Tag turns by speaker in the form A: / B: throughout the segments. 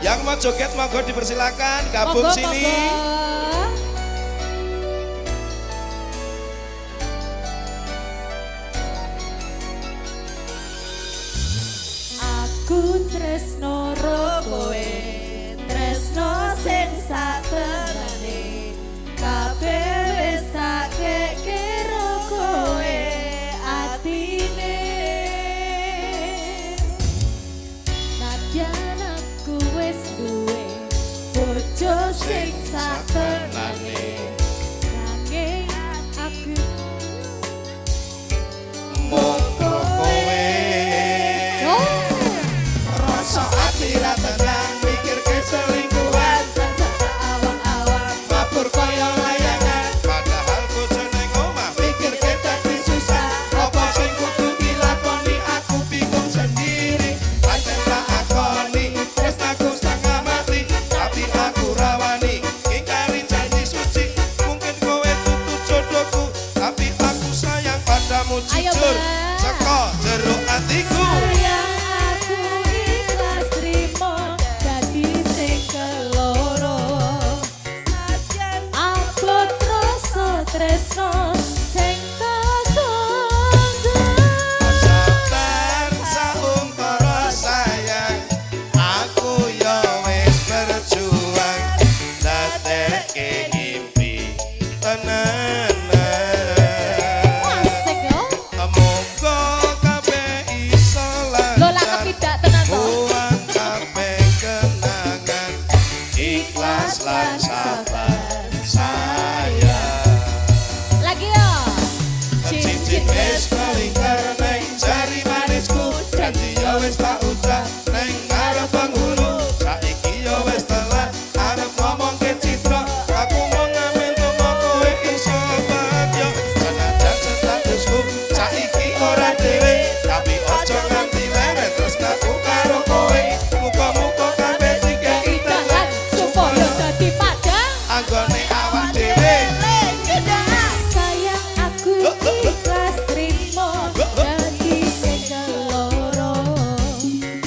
A: Yang mau joget monggo dipersilakan, gabung
B: Monggo,
A: sini.
B: Monggo. Aku tresno ro kowe, tresno sing satenane, kabeh wis tak keke ro kowe atine. Nadyan aku wis duwe bojo sing satenane, nanging aku
A: Mung kowe. Rasa ati ra tenang mikirke selingkuhan,
B: awang-awang
A: mabur kaya layangan, padahal bojo ning omah mikirke dadi susah. Apa sing kudu dilakoni aku bingung sendiri. Pancen tak akoni tresnaku setengah mati, tapi aku rawani ngingkari janji suci. Mungkin kowe tutu jodohku, tapi aku sayang padamu
B: Ayo,
A: jujur.
B: Mbak.
A: Seko jero atiku.
B: Sayang aku ikhlas trimo dadi sing keloro. Abot rasa tresno sing kasangga.
A: Sabar sauntara sayang, aku ya wis berjuang dadekke ngimpi tenanan.
B: Asik yo.
A: Muga kabeh iso
B: Lho lah
A: lancar,
B: kepidak tenan to.
A: buang kabeh kenangan, ikhlas lan sabar sayang.
B: Lagi yo.
A: Cincin wis melingkar neng jari manisku, janji ya wis tak ucap neng ngarep penghulu. Saiki ya wis telat arep ngomongke citra, aku mau ngamen donga kowe iso bagya. Senajan statusku saiki ora dhewe, tapi aja nganti leren tresnaku karo kowe. Muga-muga kabeh dikeki dalan
B: Supaya dadi padang.
A: anggone awak dhewe.
B: Sayang aku ikhlas trimo dadi sing keloro.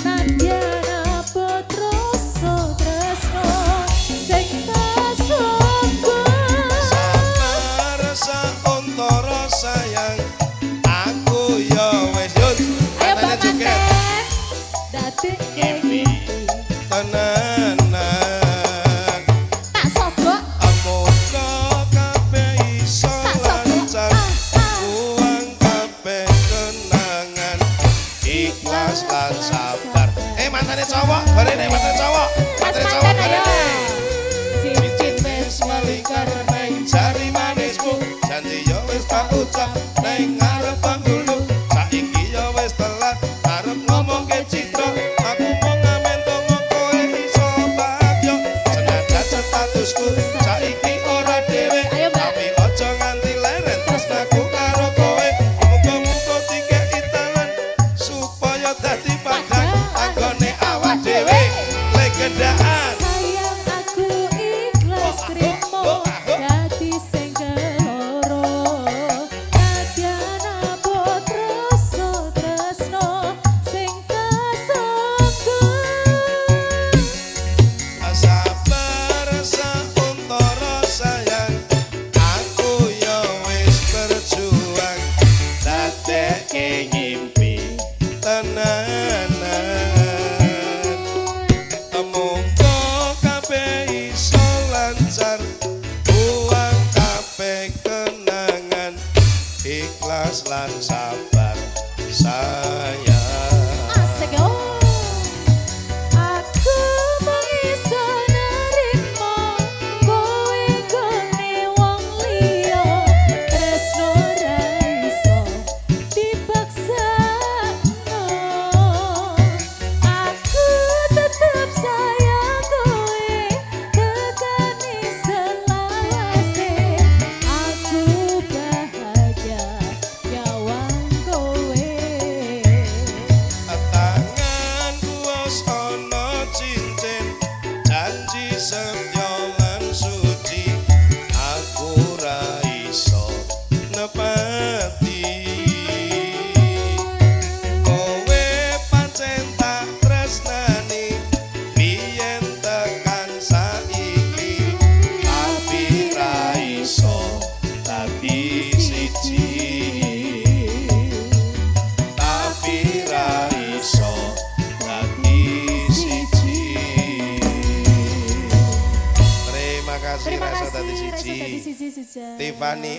B: Nadyan abot rasa tresno sing kasangga.
A: Sabar sauntara sayang, aku ya wis yun.
B: Ayo Mbak
A: Katanya joget.
B: Manten. Dadekke
A: Ngimpi tenanan.
B: Tak sogok,
A: Muga kabeh iso
B: tak sogok.
A: lancar,
B: Ah, ah.
A: buang kabeh kenangan, ikhlas lan sabar. Eh mantane cowok, barene mantane cowok,
B: Mas
A: mantane cowok
B: manten ayo.
A: barene.
B: Cincin
A: Cincin
B: wis
A: wis melingkar neng jari manismu, janji ya wis tak ucap neng ngarep penghulu. Saiki ya wis telat arep ngomongke citra, aku mau ngamen donga kowe iso bagya. Senajan statusku saiki ora dhewe,
B: Ayo, Mbak.
A: tapi aja nganti leren tresnaku karo kowe. Muga-muga dikeki dalan supaya dadi padang anggone awak dhewe. Legendaan.
B: Sayang aku ikhlas trimo dadi sing keloro. Nadyan abot rasa tresno sing kasangga.
A: Sabar sauntara sayang, aku ya wis berjuang dadekke ngimpi tenanan. Muga kabeh iso lancar, buang kabeh kenangan, ikhlas lan sabar sayang.
B: Asik yo. Aku mung iso nerimo kowe nggone wong liya, tresno ra iso dipaksakno. Aku tetep sayang kowe tekane selawase. Aku bahagia nyawang kowe.
A: Tanganku wis ana cincin, janji setya lan suci, aku ra iso nepati. Kowe pancen tak tresnani, biyen kasih
B: Terima
A: Reso
B: kasih
A: Dadi
B: Reso
A: Siji.
B: Dadi Siji Suja.
A: Tiffany.